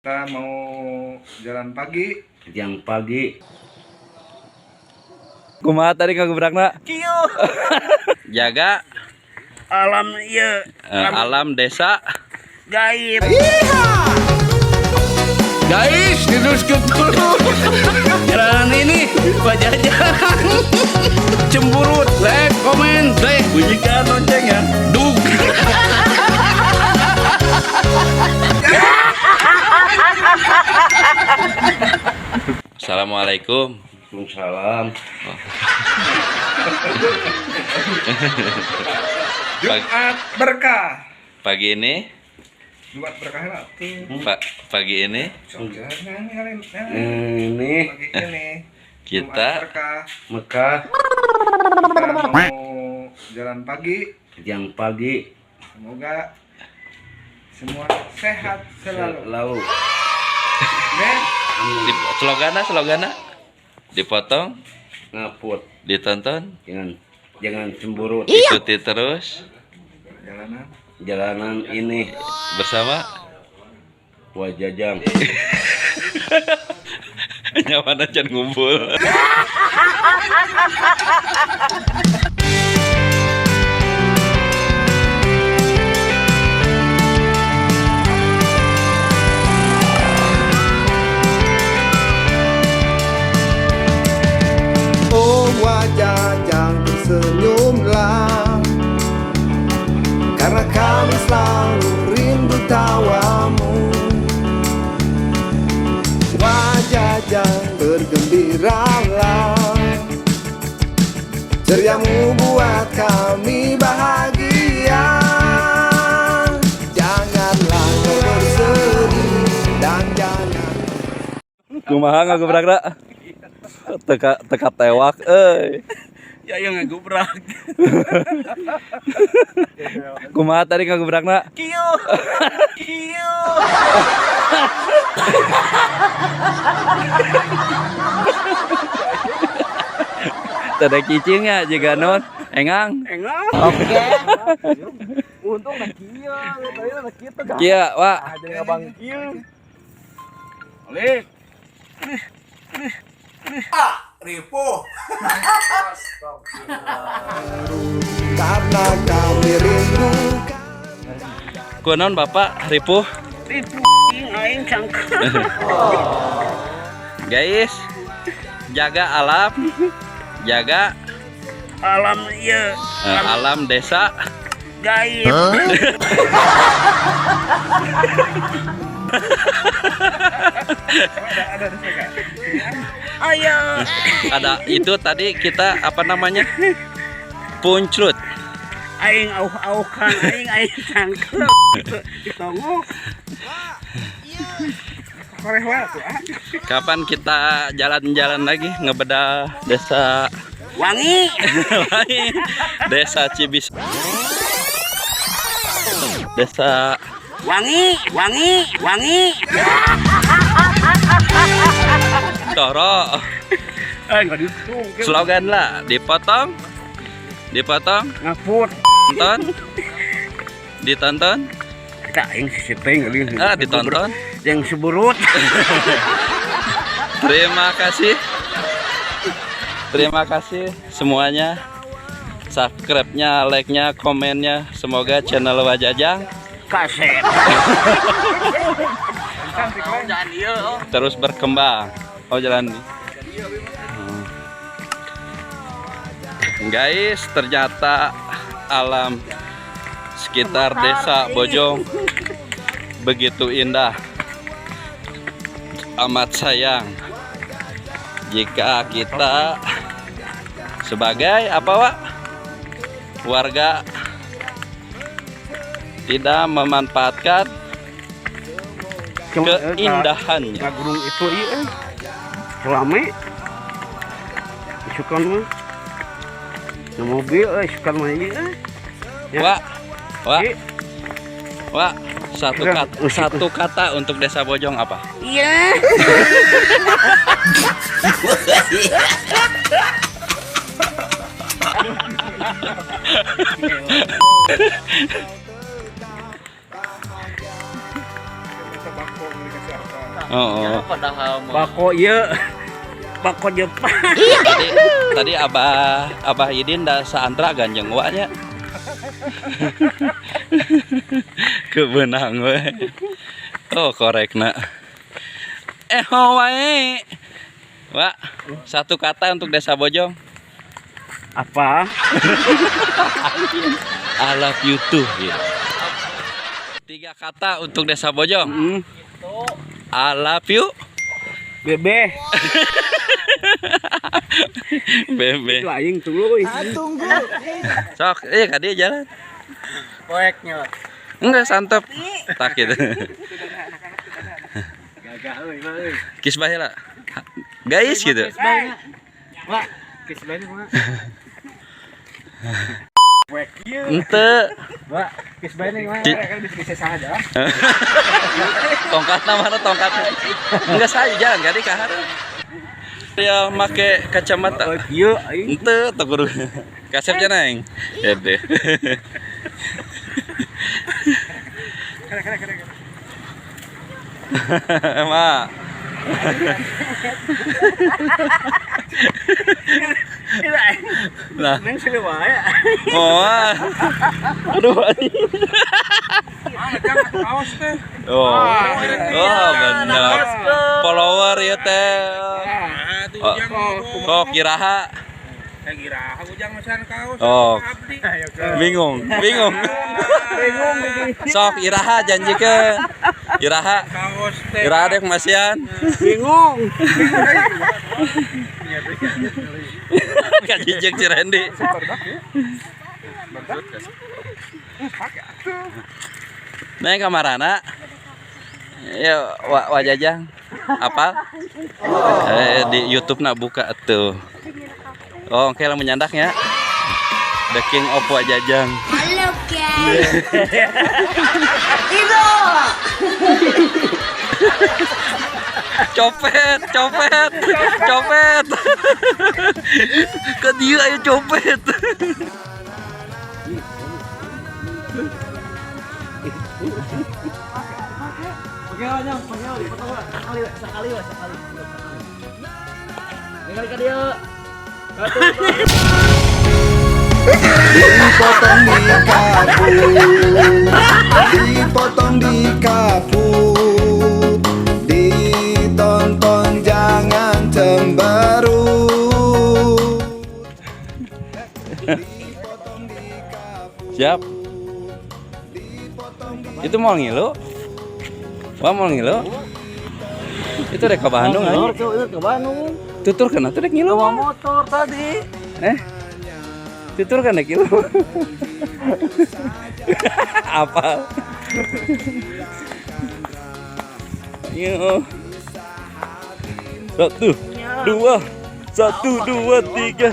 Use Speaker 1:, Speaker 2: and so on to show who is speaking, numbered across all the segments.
Speaker 1: Kita mau jalan pagi.
Speaker 2: Yang pagi.
Speaker 3: Kumaha tadi ngagubrakna?
Speaker 2: Kieu.
Speaker 3: Jaga
Speaker 2: alam ieu,
Speaker 3: alam desa
Speaker 2: gaib.
Speaker 3: Guys, diteruskan dulu. Jalan ini Wajajang. Cemburut, like, komen, deh, bunyikan loncengnya. Dug. Assalamualaikum.
Speaker 2: Waalaikumsalam.
Speaker 1: Jumat berkah.
Speaker 3: Pagi ini,
Speaker 1: Jumat berkah lah tuh.
Speaker 3: Pagi ini
Speaker 1: Sok jalan nyanyi, nyanyi.
Speaker 2: Ini
Speaker 1: Pagi ini
Speaker 3: kita
Speaker 1: Jumat berkah.
Speaker 2: Mekah.
Speaker 1: Kita mau jalan pagi.
Speaker 2: Yang pagi.
Speaker 1: Semoga semua sehat selalu.
Speaker 2: Selalu.
Speaker 1: Amin.
Speaker 3: di, slogana dipotong,
Speaker 2: Ngaput.
Speaker 3: ditonton,
Speaker 2: Jangan cemburut.
Speaker 3: ikuti terus
Speaker 1: Jalanan.
Speaker 2: Jalanan ini
Speaker 3: bersama
Speaker 2: Wajajang.
Speaker 3: nyawana can ngumpul.
Speaker 4: Oh Wajajang, tersenyumlah, karena kami selalu rindu tawamu. Wajajang, bergembiralah, ceriamu buat kami bahagia. Janganlah kau bersedih dan jangan.
Speaker 3: Kumaha ngagubrakna? Teka teka tewak euy.
Speaker 2: Ya yang ngagubrak.
Speaker 3: Kumaha tadi ngagubrakna?
Speaker 2: Kieu. Kieu.
Speaker 3: Tadi cicing ya jiga non engang.
Speaker 2: Engang.
Speaker 3: Oke.
Speaker 5: Untung nah kieu, tadi nah kieu teh
Speaker 3: Kieu, Wak.
Speaker 5: jadi ngabang kieu.
Speaker 2: Balik.
Speaker 4: Karena kami rindu.
Speaker 3: Kunaon Bapak ripuh?
Speaker 2: Ripuh aing cangkeuh.
Speaker 3: Guys, jaga alam, jaga
Speaker 2: Alam ieu,
Speaker 3: alam desa
Speaker 2: gaib.
Speaker 1: Ada ada ada.
Speaker 2: Ayo.
Speaker 3: Ada itu tadi kita apa namanya? Puncrut.
Speaker 2: Aing auh-auhkan aing aing cangkeuh. Ditongok.
Speaker 1: Koreh wae tuh ah.
Speaker 3: Kapan kita jalan-jalan lagi ngebedah desa
Speaker 2: Wangi.
Speaker 3: lain? Desa Cibis. Desa
Speaker 2: Wangi, wangi, wangi.
Speaker 3: Toro.
Speaker 2: Enggak ditung.
Speaker 3: Slogan lah, dipotong, dipotong,
Speaker 2: Ngaput.
Speaker 3: tonton, ditonton,
Speaker 2: Kita aing sisi teh
Speaker 3: ah ditonton.
Speaker 2: Yang seburut.
Speaker 3: Terima kasih. Terima kasih semuanya. Subscribe-nya, like-nya, komennya. Semoga channel Wajajang
Speaker 2: Kaset.
Speaker 3: terus berkembang. Oh jalan nih. Guys, ternyata alam sekitar desa Bojong begitu indah. Amat sayang jika kita sebagai apa, Wak? Warga tidak memanfaatkan keindahannya.
Speaker 2: Ka gunung itu ieu eh. Rame. Isukan mah. Na mobil euy isukan mah ieu eh. Ya.
Speaker 3: Wak, Wak,
Speaker 2: Iya.
Speaker 3: Wak, satu kata untuk desa Bojong apa?
Speaker 2: Iya.
Speaker 1: Kita bangkong dikasih apa?
Speaker 3: Oh.
Speaker 5: Padahal mah.
Speaker 2: Bako ieu. Bako Jepang.
Speaker 3: Tadi Abah Idin da saantra ganjeng wa nya. Kebenang we. Oh, korekna. Wae. Wak, satu kata untuk Desa Bojong.
Speaker 2: Apa?
Speaker 3: I love you too. Gitu. 3 kata untuk Desa Bojong. I love you.
Speaker 2: Bebe.
Speaker 3: Bebe.
Speaker 2: Itu aing tuluy.
Speaker 4: Tunggu.
Speaker 3: Sok, iya ka dia jalan.
Speaker 5: Poeknya.
Speaker 3: Enggak santap. Tak gitu.
Speaker 5: Gagah euy, euy.
Speaker 3: Kis bae lah. Guys gitu.
Speaker 5: Wak, kis bae mah.
Speaker 1: Poek ieu.
Speaker 3: Ente.
Speaker 5: Wak, kis bae mah.
Speaker 1: Kan bisa saja.
Speaker 3: Tongkatna mana tongkatnya? Enggak saya jalan kali ka hareup. Dia make kacamata.
Speaker 2: Ieu aing.
Speaker 3: Ente teu kudu. Kasep cenah aing. Ya deh. Ma. Nah.
Speaker 2: Neng sini wae.
Speaker 3: Oh. Aduh anjing.
Speaker 1: Kaos teh.
Speaker 3: Oh. Oh, bener. Follower ya teh.
Speaker 1: Ah,
Speaker 3: Oh, kok kiraha?
Speaker 1: Kiraha ujang mesan kaos.
Speaker 3: Oh. Bingung, bingung.
Speaker 2: Bingung.
Speaker 3: Sok iraha janjikeun. Iraha.
Speaker 1: Kaos teh.
Speaker 3: Iraha dek masian.
Speaker 2: Bingung.
Speaker 3: Kajijek si Randy. Neng kamarana? Ya, wajajang. Apa? Di YouTube nak buka tuh. Oh, oke lah menyandaknya. The King of Wajajang.
Speaker 6: Halo guys. Itu.
Speaker 3: Copet, copet, copet. Ke dia ayo copet.
Speaker 5: Oke, nyam, pakai dipotong sekali, sekali, sekali. Sekali ka dieu.
Speaker 4: Dipotong di kaput, dipotong di kaput, ditonton jangan cemberut. Dipotong di kaput,
Speaker 3: Siap. Itu mau ngilu? Wah, mau ngilu? Itu rek ke Bandung aja.
Speaker 5: Ke Bandung.
Speaker 3: Tutur kan atuh rek ngilu.
Speaker 5: Bawa motor tadi.
Speaker 3: Tutur kan rek ngilu. Apa? Yo. 1 2 1 2 3.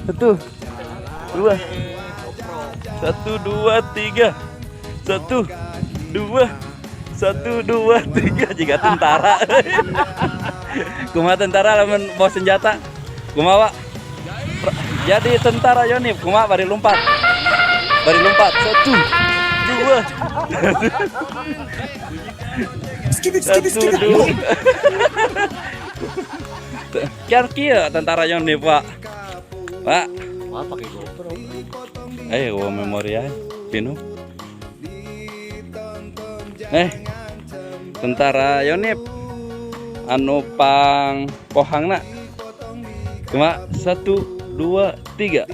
Speaker 3: 1 2 1 2 3. 1 2 1 2 3 jika tentara. Kumaha tentara lamun bawa senjata? Kumaha, Wak? Jadi tentara Yonif, kumaha bari lompat. Bari lompat. 1 2 1 2. Kian kieu tentara Yonif, Pak. Pak.
Speaker 5: Wah, pakai GoPro.
Speaker 3: Ayo gua memori aja. Pinu. Tentara Yonif anu pang pohangna. Cuma 1 2 3.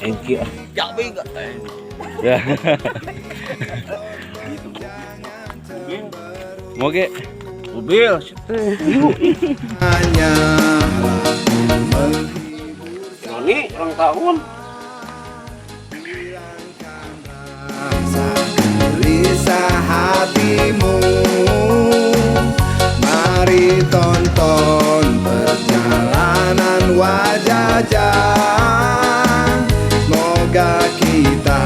Speaker 2: Engki.
Speaker 3: Ya. Moge
Speaker 2: Mobil.
Speaker 4: Hanya
Speaker 2: Roni ulang tahun.
Speaker 4: gelisah hatimu. Mari tonton perjalanan Wajajang. Semoga kita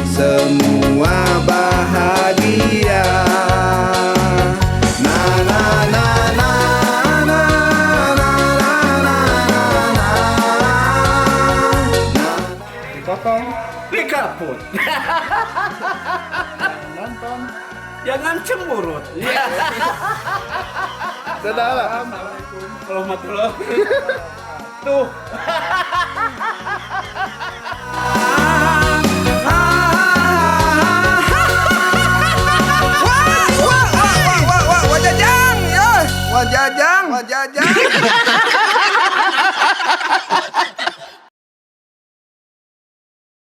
Speaker 4: semua bahagia. Na na na na na na na na na na.
Speaker 1: Dipotong di kaput. Nonton
Speaker 2: Jangan cemberut.
Speaker 4: Dadah lah.
Speaker 1: Warahmatullahi. Tuh.
Speaker 4: Wah, wah, wah, wah, wah, wah, wah, jajang, ya. Wah, jajang, wah, jajang.